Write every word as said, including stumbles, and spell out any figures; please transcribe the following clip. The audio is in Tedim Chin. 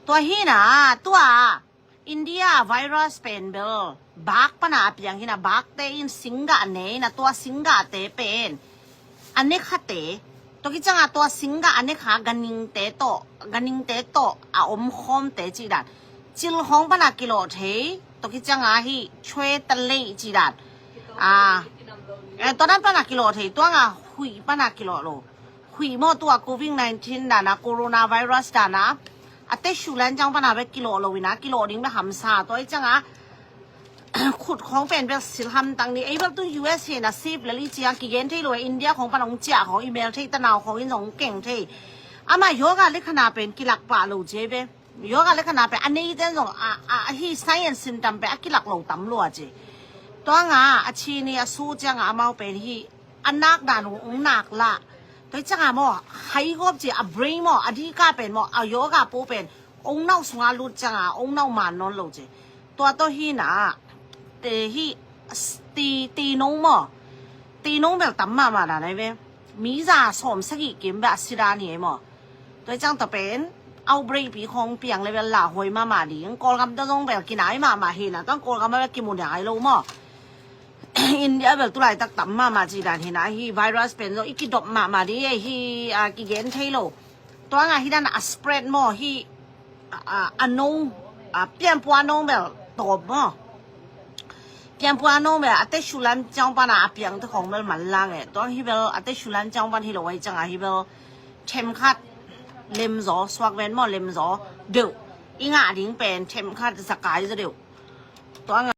Tua hi na, tua India virus pen bel bak pana a piang hi na, bakte in singgah ne na, tua singgahte pen a nekhate, tua kicianga tua singgah a nekha ganingte tawh, ganingte tawh a omkhawmte cih dan. Cil khawng pana kilawh thei, tua kicianga hi chwe ta lei cih dan. Ah, eh, tua dan pana kilawh thei, tuanga huih pana kilawh lo. Huih maw, tua covid nineteen dana, coronavirus dana, a te shulan ciang pana bek kilawh lo ina, kilawh ding bek hamsa, tua i cianga khut khawng pen bek sil hamtang ni. Ei bek tu U S A na sip lali ciang kigen thei lo, India khawng pana hong ciah khawng, i mel thei tanau khawng in zong keng thei. Ama yoga le khana pen kilak pah lo cia ve. Yoga le khana pen a nei ten zong a, a, a hi sign and symptom pen a kilak lo tam lo a ci. Tuanga a chi ni a su cianga amau pen hi a nak dan ung nak la. Toi cianga maw, hai gop ci a brain maw, a dika pen maw, a yoga po pen ung nau sunga lut cianga ung nau man non lo ci. Tua to hi na, te hi, ti, ti nong maw, ti nong bel tam mama dan ai ve. Mi za sawm sagih kim bel a si dan hi ai maw. Tua ciang ta pen outbreak pi khawng piang le bel la huai mama ding. Kawlgam ta zong bel kinai mama hi na, tuang Kawlgam a bel kimu ding ai lo maw. India bel tulaitak tam mama ci dan hi na, hi virus pen zong i kidop mama ding hi, a, kigen thei lo. Tuanga hi dan a spread maw, hi, a, a, a nong, a, pianpua nong bel tawp maw. Pianpua nong bel a te shulan ciang pana a piang te khawng bel man lang e. Tuang hi bel a te shulan ciang pan hi lo ai cianga hi bel themkhat lemzaw, suak ven maw, lemzaw deuh. I ngah ding pen themkhat zakai zaw deuh. Tuanga